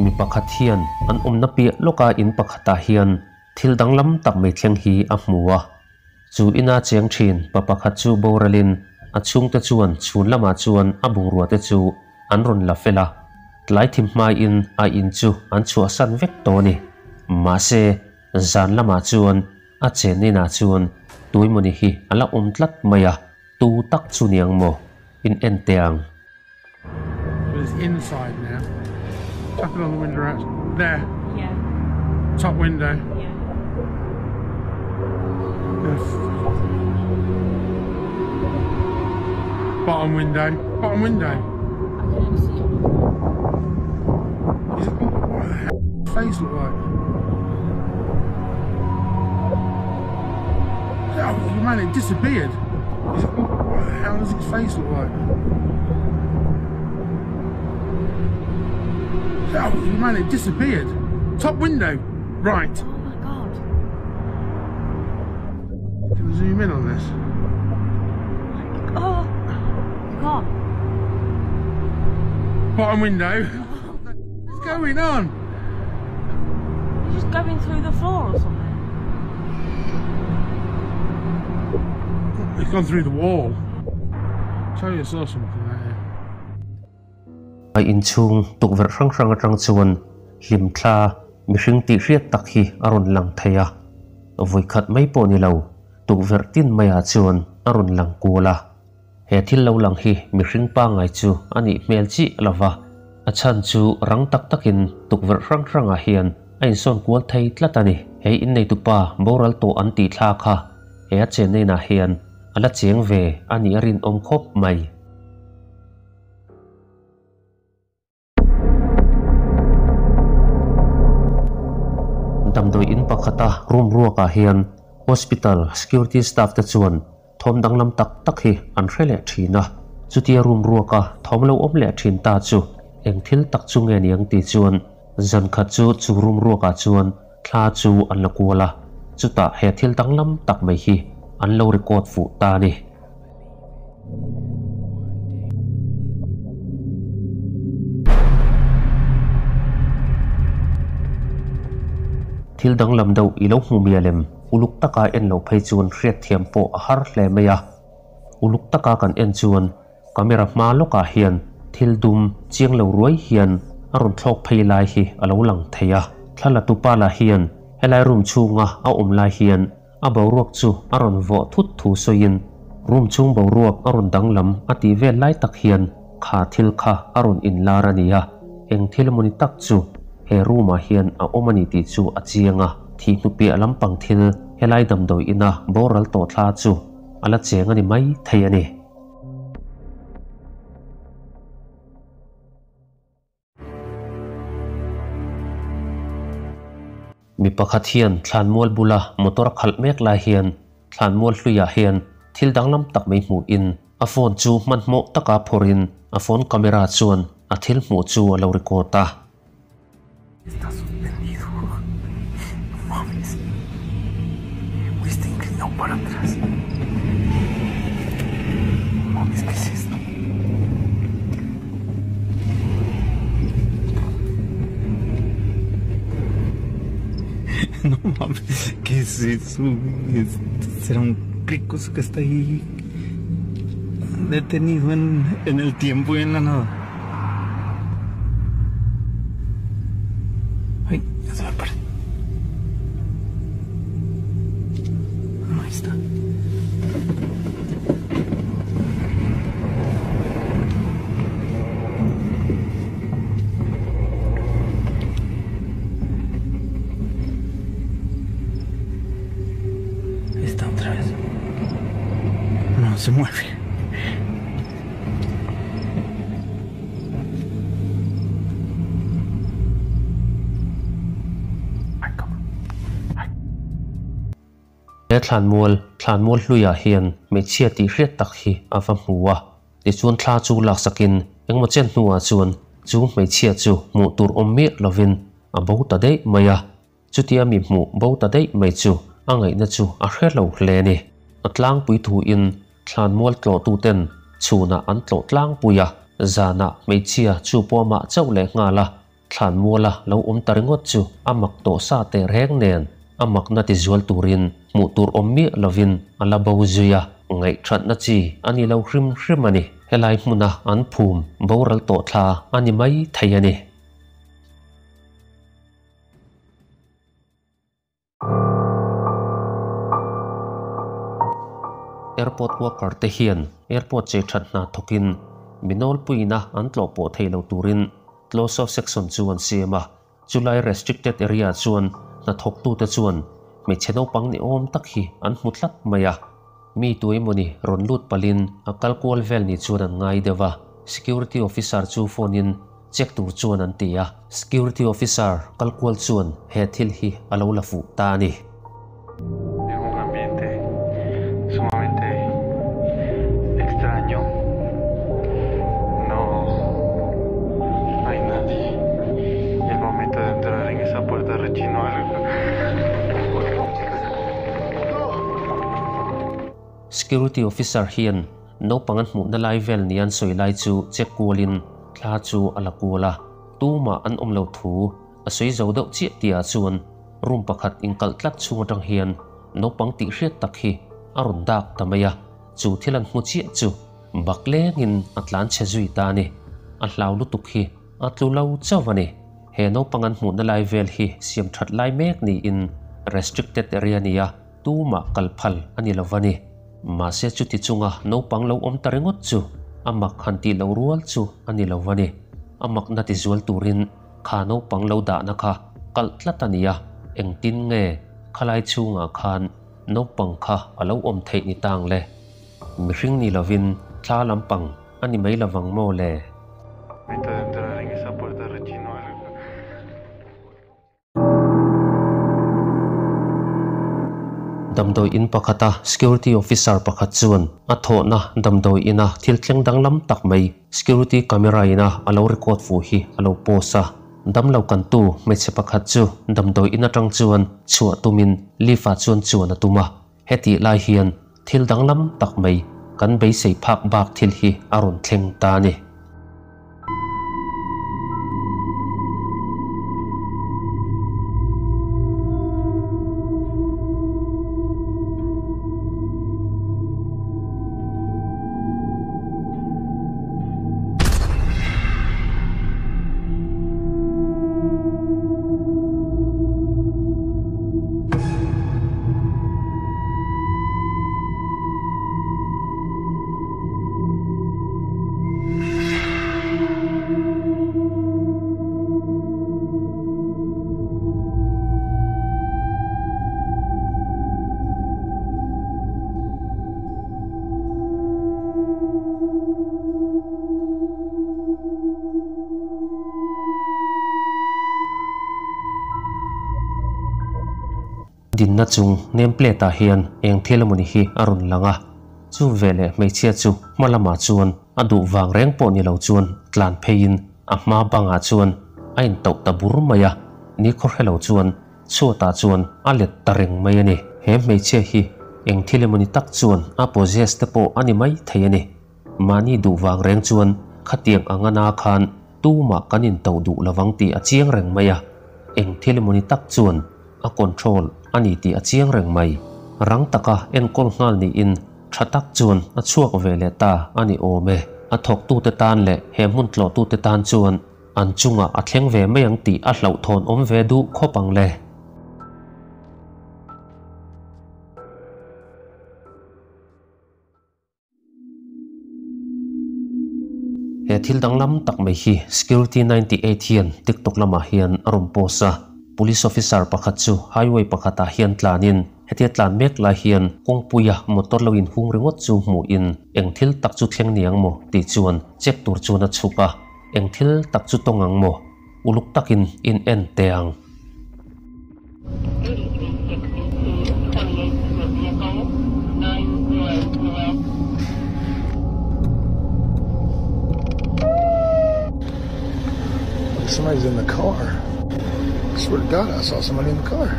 Mi pakhat hian an awmna piah lawka in pakhatah hian thil danglam tak mai thleng hi a hmu a. Chu ina cheng thin pa pakhat chu boralin a chhungte chuan chhun lamah chuan a bungrua te chu an rawn la fel a. Tlai thim hmain a in chu an chhuahsan vek tawh a ni. Mahse, zan lamah chuan a chenna inah chuan tuimawni hi a la awm tlat mai a, tu tak chu niang maw? In en teh ang. It's inside now. Tapping on the window out there. Yeah. Top window. Yeah. Yes. Bottom window. Bottom window. I can only see it. Is it, what the hell does face look like? Oh, man, it disappeared. Is it, what the hell does its face look like? Oh, man, it disappeared. Top window. Right. Oh my God. Can we zoom in on this? Oh, God. Bottom window. What's going on? You're just going through the floor or something? It's gone through the wall. Tell you I saw something there. A inchhung tukverh hrang hrang atang chuan hlimthla mihring tih hriat tak hi a rawn lang thei a. Vawikhat mai pawh ni lo, tukverh tin maiah chuan a rawn lang kual a. He thil lo lang hi mihring pangngai chu a nih hmel chiah lo va, a chhan chu rang tak takin tukverh hrang hrangah hian a insawn kual thei tlat a ni. He inneitupa boral tawh an tih thla kha he a chenna inah hian a la cheng ve a nih a rinawm khawp mai. Damdawi in pakhata room ruakah hian hospital security staff te chuan thawm danglam tak tak hi an hre leh thin a. Chutia room ruaka thawm lo awm leh thin ta chu eng thil tak chu nge niang tih chuan zan khat chu chu room ruakah chuan thla chu an la kual a. Chutah he thil danglam tak mai hi an lo record fuh ta a ni. Thil danglam deuh i lo hmu mial em? Uluk taka en loh phei chuan hriatthiam pawh a har hle mai a. Uluk taka kan en chuan camera hma lawkah hian thil dum chiang lo ruai hian a rawn thlawk phei lai hi a lo lang thei a. Thla la tupa lah hian helai room chhunga a awm lai hian A boruak chu a rawn vawh thut thu sawiin room chhung boruak a rawn danglam a tih vel lai tak hian kha thil kha a rawn inlar a ni a, eng thil emawni tak chu he room ah hian a awm a ni tih chu a chiang a, thih hnu piah lampang thil helai damdawi ina boral tawh thla chu a la cheng a ni mai thei a ni. Mi pakhat hian thlanmual bula motor a khalh mek lai hian thlanmual hluiah hian thil danglam tak mai hmuhin a phone chu hmanhmawh taka phawrhin a phone camera chuan a thil hmuh chu a lo record a. No mames, ¿qué es eso? ¿Será un cricoso que está ahí detenido en, en el tiempo y en la nada? Ay, ya se me perdió. Ahí está. Ahí está otra vez. No se mueve. He thlanmual, thlanmual hluiah hian hmeichhia tih hriat tak hi a va hmu a. Tichuan thla chu laksakin engmaw chen hnuah chuan chu hmeichhia chu hmuh tur awm miah lovin a bo ta daih mai a. Chutia mi hmuh bo ta daih mai chu a ngaihna chu a hre lo hle a ni. A tlangpui thuin thlanmual tlawhtuten chhunah an tlawh tlangpui a, zanah hmeichhia chu pawh amah chauh leh nghal a. Thlanmuala lo awm ta ringawt chu a mak tawh sa teh reng nen a makna ti zual turin hmuh tur awm miah lovin a la bo zui a, ngaihthatna chi a ni lo hrim hrim a ni. Helai hmuna an phum boral tawh thla a ni mai thei a ni. Airport worker te hian airport chei that hna thawkin mi nawlpuiina an tlawh pawh thei lo turin close off section chu an siam a. Chulai restricted area chuan hnathawktute chuan hmeichhe naupang ni awm tak hi an hmu tlat mai a. Mi tuemawni rawn lut palhin a kal kual vel ni chuan an ngai deuh a, security officer chu phone in check tur chuan an ti a. Security officer kal kual chuan he thil hi a lo la fuh ta a ni. Security officer hian naupang an hmuhna lai vel nia an sawi lai chu check kualin thla chu a la kual a, tumah an awm lo thu a sawi zo deuh chiah tihah chuan room pakhat inkalh tlat chhung atang hian naupang tih hriat tak hi a rawn dak ta mai a, chu thil an hmu chiah chu bak lengin a tlan chhe zui ta a ni. A hlau lutuk hi a tlu lo chauh a ni. He naupang an hmuhna lai vel hi siam that lai mek niin restricted area nia tumah kal phal a ni lo va ni. Mahse chuti chunga naupang lo awm ta ringawt chu a mak han tih loh rual chu a ni lo va ni. A makna ti zual turin kha naupang lo dahna kha kalh tlat a ni a, engtin nge khalai chhungah khan naupang kha a lo awm theih ni tang le? Mihring ni lovin thla lampang a ni mai lovang maw le? Damdawi in pakhata security officer pakhat chuan a thawhna damdawi ina thil thleng danglam tak mai security camera ina a lo record fuh hi a lo post a. Damlo kantu hmeichhe pakhat chu damdawi in atang chuan chhuah tumin lift ah chuan chuan a tum a. Hetih lai hian thil danglam tak mai kan beisei phak bak thil hi a rawn thleng ta a ni. Dinna chung name plate ah hian eng thil emawni hi a rawn lang a, chu veleh hmeichhia chu hma lamah chuan a duh vang reng pawh ni lo chuan tlan pheiin a hma bangah chuan a intauh ta bur mai a, nikhaw hre lo chuan chhuatah chuan a let ta reng mai a ni. He hmeichhia hi eng thil emawni tak chuan a possess te pawh a ni mai thei a ni. Mahni duh vang reng chuan khatiang anga na khan tumah kan intauh duh lovang tih a chiang reng mai a, eng thil emawni tak chuan a control a ni tih a chiang reng mai. Rang taka enkawl nghal niin tha tak chuan a chhuak ve leh ta a ni awm e. A thawktute tan leh he hmun tlawhtute tan chuan an chungah a thleng ve mai ang tih a hlauhthawn awm ve duh khawp ang le. He thil danglam tak mai hi Security 98 hian TikTok lamah hian a rawn post a. Police officer pakhat chu highway pakhatah hian tlanin hetia tlan mek lai hian kawngpuia motor lo inhung ringawt chu hmuhin eng thil tak chu thleng ni ang maw tih chuan check tur chuan a chhuk a, eng thil tak chu tawng ang maw? Uluk takin in en teh ang. Somebody's in the car. I swear to God, I saw somebody in the car.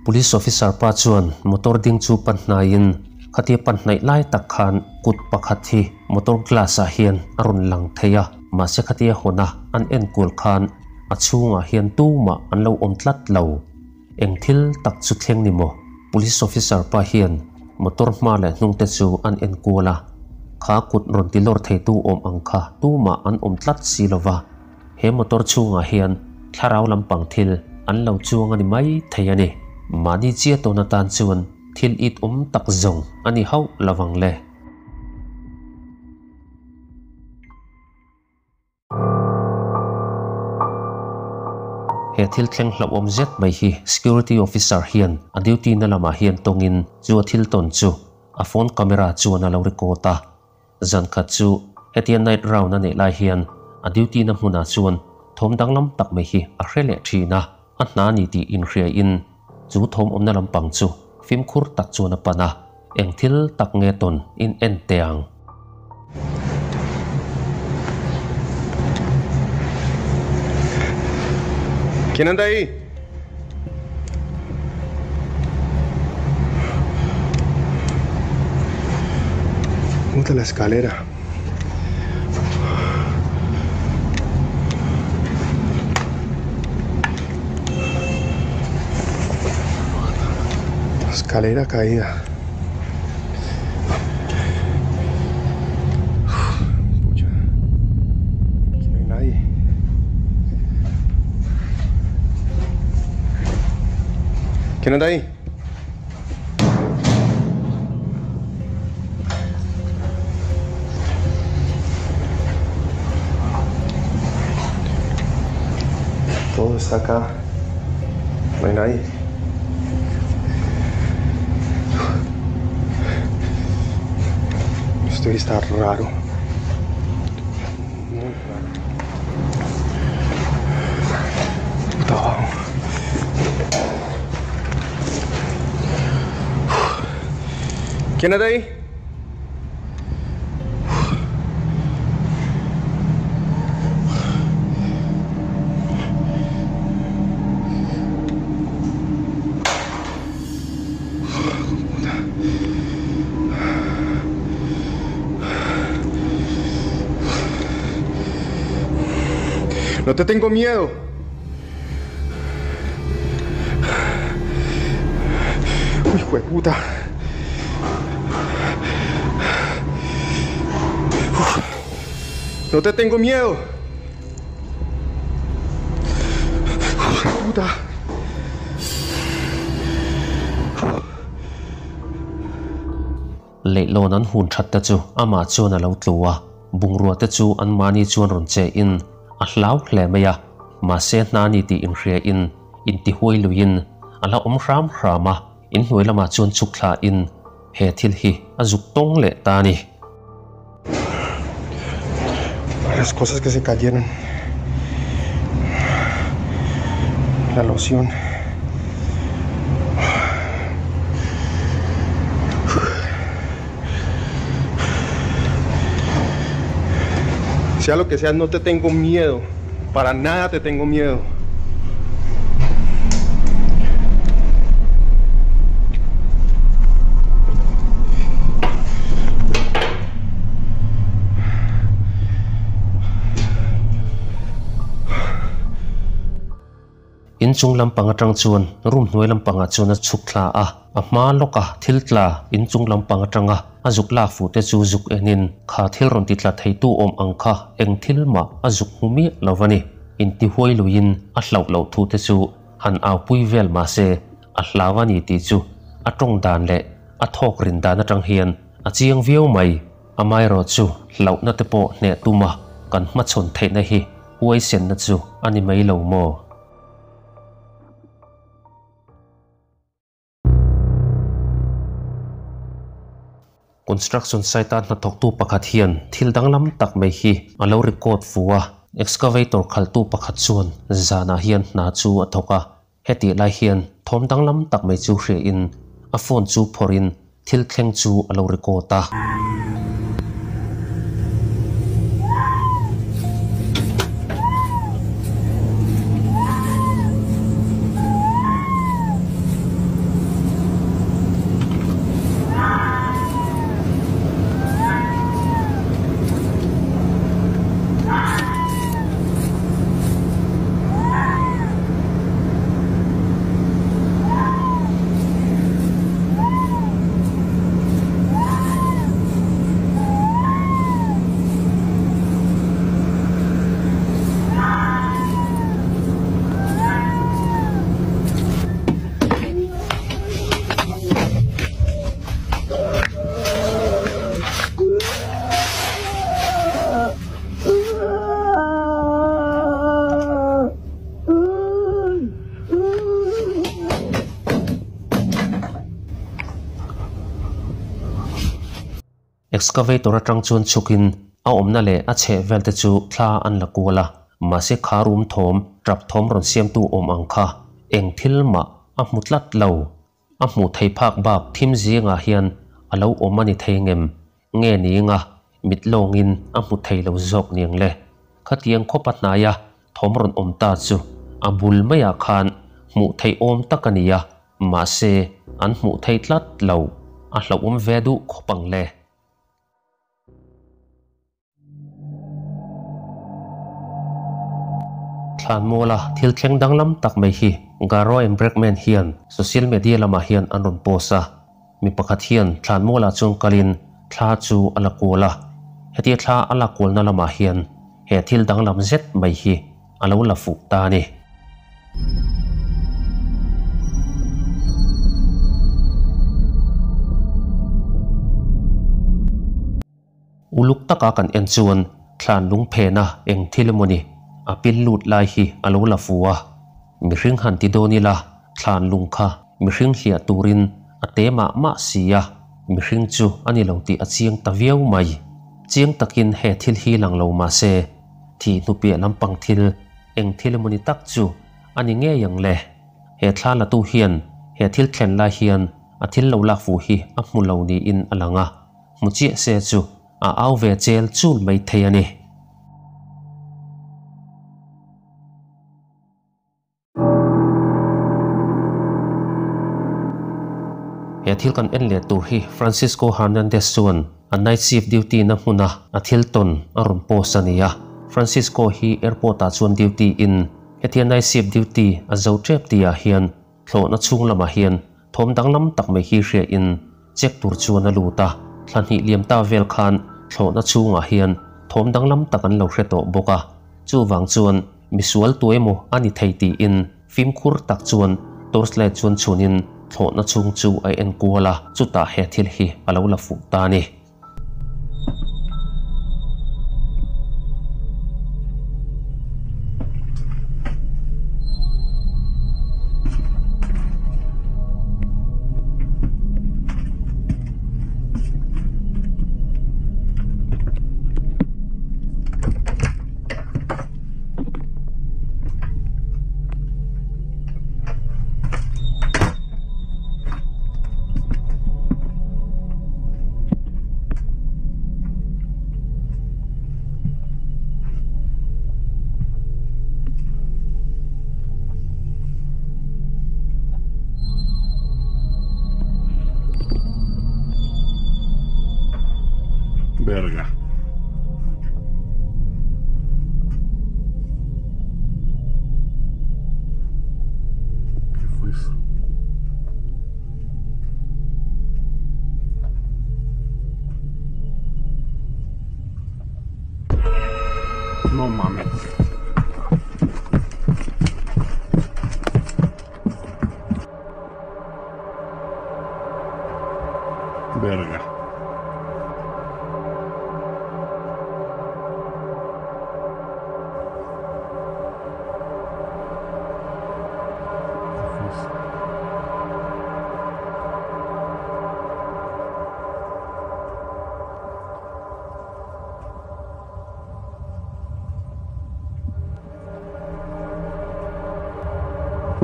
Police officer pa chuan motor ding chu pan hnaiin khatia pan hnaih lai tak khan kut pakhat hi motor glass ah hian a rawn lang thei a, mahse khatia hawn a an en kual khan a chhungah hian tumah an lo awm tlat lo. Eng thil tak chu thleng ni maw? Police officer pa hian motor hma leh hnung te chu an en kual a, kha kut rawn ti lawr theitu awm ang kha tumah an awm tlat si lova, he motor chhungah hian thlarau lampang thil an lo chuang a ni mai thei a ni. Mahni chiah tawn atan chuan thil it awm tak zawng a ni hauh lovang le. He thil thleng hlauhawm zet mai hi security officer hian a duty na lamah hian tawngin chu a thil tawn chu a phone camera chuan a lo record a. Zan khat chu hetia night round a neih lai hian a duty na hmunah chuan thawm danglam tak mai hi a hre leh thin a, a hna ni tih inhriain chu thawm awmna lampang chu fimkhur tak chuan a pan a. Eng thil tak nge tawn in en teh ang? ¿Quién anda ahí? Puta la escalera. Escalera caída. Pucha. Aquí no hay nadie. ¿Quién anda ahí? Todo está acá. No hay nadie. Esto está raro. Muy raro. Puta, abajo. ¿Quién anda ahí? No te tengo miedo. Uy, hijo de puta. Uf. No te tengo miedo. Hijo de puta. Leihlawn an hun that te chu amah chuan a lo tlu a, bungrua te chu an mahni chuan rawn che in a hlau hle mai a, mahse hna ni tih inhria in intihuai luiin a la awm hram hram a, inhnuai lamah chuan chhuk thla in he thil hi a zuk tawng leh ta a ni. Las cosas que se cayeron. La loción. Sea lo que sea, no te tengo miedo. Para nada te tengo miedo. In chung lampang atang chuan room hnuai lampangah chuan a chhuk thla a, a hma lawka thil tla in chung lampang atanga a zuk lak fuh te chu zuk enin kha thil rawn ti tla theitu awm ang kha eng thil mah a zuk hmu miah lo a ni. Intihuai luiin a hlauh loh thu te chu han aupui vel mah se a hlau a ni tih chu a tawng dan leh a thawk rin dan atang hian a chiang viau mai. Amaherawh chu hlauhna te pawh hneh tuma kan hmachhawn theihna hi huaisenna chu a ni mai lo maw? Construction site-a hnathawktu pakhat hian thil danglam tak mai hi a lo record fu a, excavator khaltu pakhat chuan zanah hian hna chu a thawk a, hetih lai hian thawm danglam tak mai chu hriain a phone chu phawrhin thil thleng chu a lo record a. Excavator atang chuan chhukin a awmna leh a chheh vel te chu thla an la kual a, mahse kha rum thawm, tap thawm rawn siamtu awm ang kha eng thil mah a hmu tlat lo. A hmuh theih phak bak thim zingah hian a lo awm a ni thei ngem nge ninga mit lawngin a hmu thei lo zawk niang le. Khatiang khawpa hnaia thawm rawn awm ta chu a bul maiah khan hmuh theih awm tak a ni a, mahse an hmuh thei tlat lo, a hlauhawm ve duh khawp ang le. Thlanmuala thil thleng danglam tak mai hi Garo and Bregman hian social media lamah hian an rawn post a. Mi pakhat hian thlanmualah chuan kalin thla chu a la kual a, hetia thla a la kualna lamah hian he thil danglam zet mai hi a lo la fuh ta a ni. Uluk taka kan en chuan thlan lung phena eng thil emaw ni a pil lut lai hi a lo la fu a. Mihring han ti dawn ila thlan lung kha mihring hliah turin a te mah mah si a, mihring chu a ni lo tih a chiang ta viau mai. Chiang takin he thil hi lang lo mah se, thih hnupiah lampang thil eng thil emaw ni tak chu a ni ngei ang le. He thla latu hian he thil thlen lai hian a thil lo lak fuh hi a hmu lo niin a lang a. Hmu chiah se chu a au ve chel chul mai thei a ni. He thil kan en leh tur hi Francisco Hernandez chuan a night shift duty na hmuna a thil tawn a rawn post a ni a. Francisco hi airport ah chuan duty in hetia night shift duty a zo tep tih ah hian thlawhna chhung lamah hian thawm danglam tak mai hi hria in check tur chuan a lut a, thla hnih liam ta vel khan thlawhna chhungah hian thawm danglam tak an lo hre tawh bawk a, chuvang chuan misual tu emaw a ni thei tiin fimkhur tak chuan torchlight chuan chhunin thlawhna chhung chu a en kual a, chutah he thil hi a lo la fuh ta a ni. Verga. ¿Qué fue eso? No mames. Verga.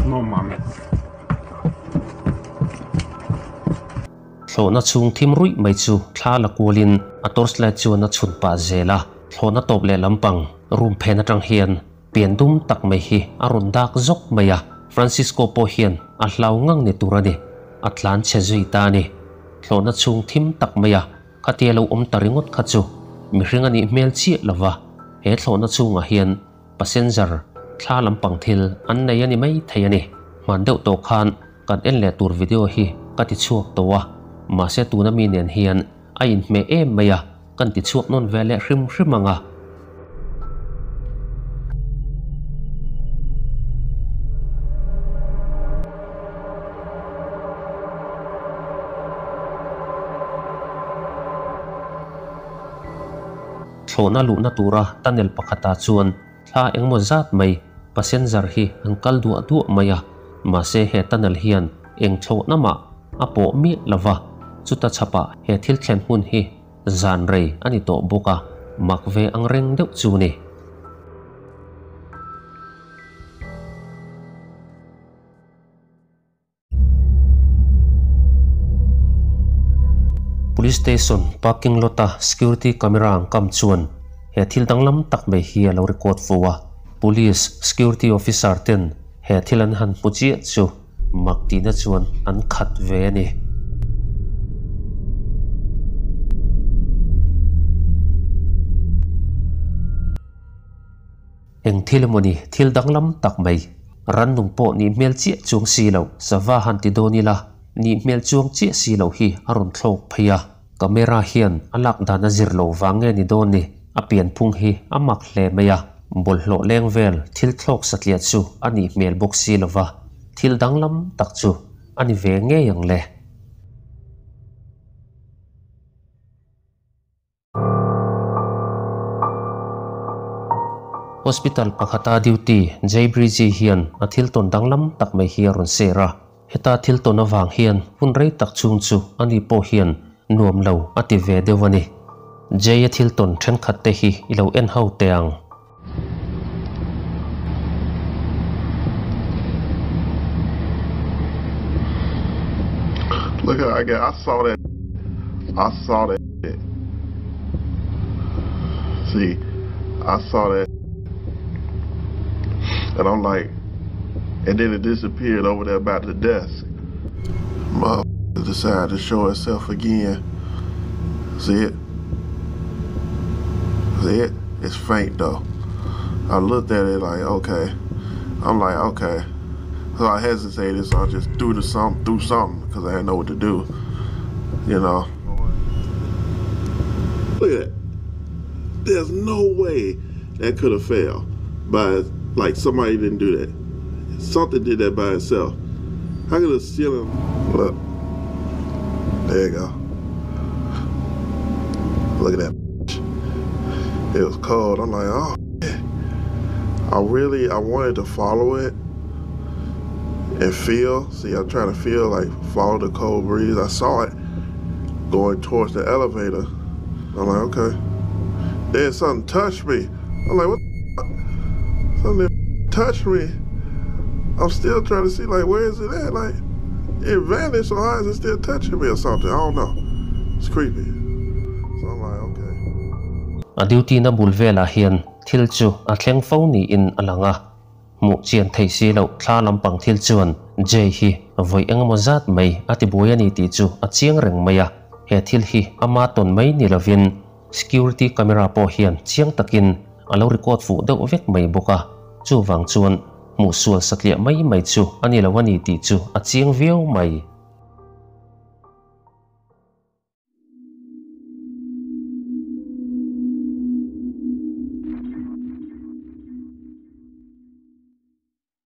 No mames. Thlawhna chhung thim ruih mai chu thla la kualin a torchlight chuan a chhun pah zel a, thlawhna tawp leh lampang room phen atang hian pian dum tak mai hi a rawn dak zawk mai a, Francisco pawh hian a hlau ngang ni tur a ni, a tlan chhe zui ta a ni. Thlawhna chhung thim tak mai a khatia lo awm ta ringawt kha chu mihring a nih hmel chiah lova, he thlawhna chhungah hian passenger thla lampang thil an nei a ni mai thei a ni. Hman deuh tawh khan kan en leh tur video hi ka ti chhuak tawh a, mahse tuna mi nen hian a inhmeh em mai a, kan ti chhuak nawn ve leh hrim hrim ang a. Thlawhna luhna tura tunnel pakhatah chuan thla engmaw zat mai passenger hi an kal duah duah mai a, mahse he tunnel hian eng thlawhna mah a pawh miah lo va, chuta chhapah he thil thlen hmun hi Zan rei a ni tawh bawk a, mak ve ang reng deuh chu ni. Police station parking lot a security camera ang kam chuan he thil danglam tak mai hi a lo record fo a. Police security officer ten he thil an han hmu chiah chu mak tihna chuan an khat ve a ni. Eng thil emawni thil danglam tak mai, rannung pawh nih hmel chiah chuang si loh, sava han ti dawn ila nih hmel chuang chiah si loh hi a rawn thlawk phei a. Camera hian a lak dan a zir lo vang nge ni dawn ni, a pianphung hi a mak hle mai a, bawlhhlawh leng vel thil thlawk satliah chu a nih hmel bawk si lova, thil danglam tak chu a ni ve ngei ang le. Hospital pakhata duty Jay Bridgie hian a thil tawn danglam tak mai hi a rawn share a. Heta thil tawn avang hian hun rei tak chhung chu ani pawh hian nuam lo a ti ve deuh a ni. Jay-a thil tawn thenkhat te hi i lo en ho teh ang. Look how I got, I saw that, I saw that. See, I saw that. And I'm like, and then it disappeared over there by the desk. Mother decided to show itself again. See it? See it? It's faint though. I looked at it like, okay. I'm like, okay. So I hesitated, so I just threw the some threw something because I didn't know what to do. You know. Look at that. There's no way that could have failed by like somebody didn't do that. Something did that by itself. How could a ceiling look? There you go. Look at that. It was cold. I'm like, oh. I really, I wanted to follow it and feel. See, I'm trying to feel like follow the cold breeze. I saw it going towards the elevator. I'm like, okay. Then something touched me. I'm like, what the Something touched me. I'm still trying to see, like, where is it at? Like, it vanished, so how is it still touching me or something? I don't know. It's creepy. So I'm like, okay. A duty na bul velah hian thil chu a thleng fo niin a lang a, hmuh chian thei si loh thla lampang thil chuan Jay hi vawi engemaw zat mai a ti buai a ni tih chu a chiang reng mai a, he thil hi ama tawn mai ni lovin security camera pawh hian chiang takin a lo record fuh deuh vek mai bawk a, chuvang chuan hmuh sual satliah mai mai chu a ni lo a ni tih chu a chiang viau mai.